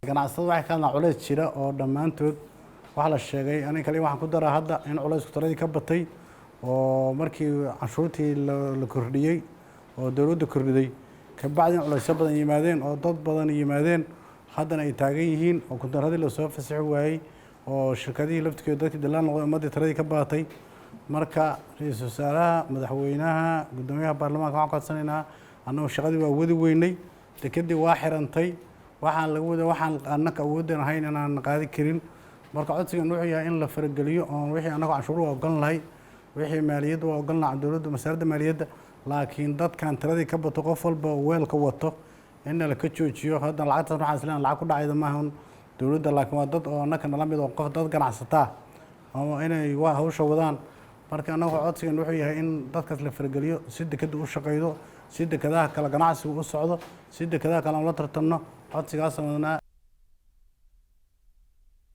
Ganacsatada waxay ka hadlaan culays jira oo dhammaantood waxaa la sheegay. Aniga kaliya waxaan ku daraa hadda in culaysku taradii ka batay oo markii canshuurtii la kordhiyey oo dowladda kordhiday kabacdi in culaysyo badan yimaadeen oo dad badan yimaadeen, haddana ay taagan yihiin oo konteynaradii lasoo fasixi waayey oo shirkadihii laftigeedu dadkii dilaan noqday, ummaddii taradii ka baatay. Marka ra-iisul wasaaraha, madaxweynaha, guddoomiyaha baarlamaanka waxaan ka codsanaynaa, annagu shaqadii waa wadi weynay, dekedii waa xirantay, waxaan laga wada waxaan annaka awooddan ahayn inaan qaadi karin. Marka codsigan wuxuu yahay in la farageliyo oon wixii annagu canshuur waa ogolan lahay, wixii maaliyadda waa ogolan lahay, dowladda, wasaaradda maaliyadda, laakiin dadkan tiradii ka bato, qof walba weelka wato in la ka joojiyo. Hadda lacagtaas waxaan isleeyahay lacag ku dhacayda maahan dowladda, laakiin waa dad oo annaka nala mid oo qof dad ganacsataa oo inay waa hawsha wadaan. Marka annagu codsigan wuxuu yahay in dadkaas la farageliyo si dekadda u shaqaydo, si dekadaha kale ganacsigu u socdo, si dekadaha kale aan la tartanno. Codsigaasaan wadnaa.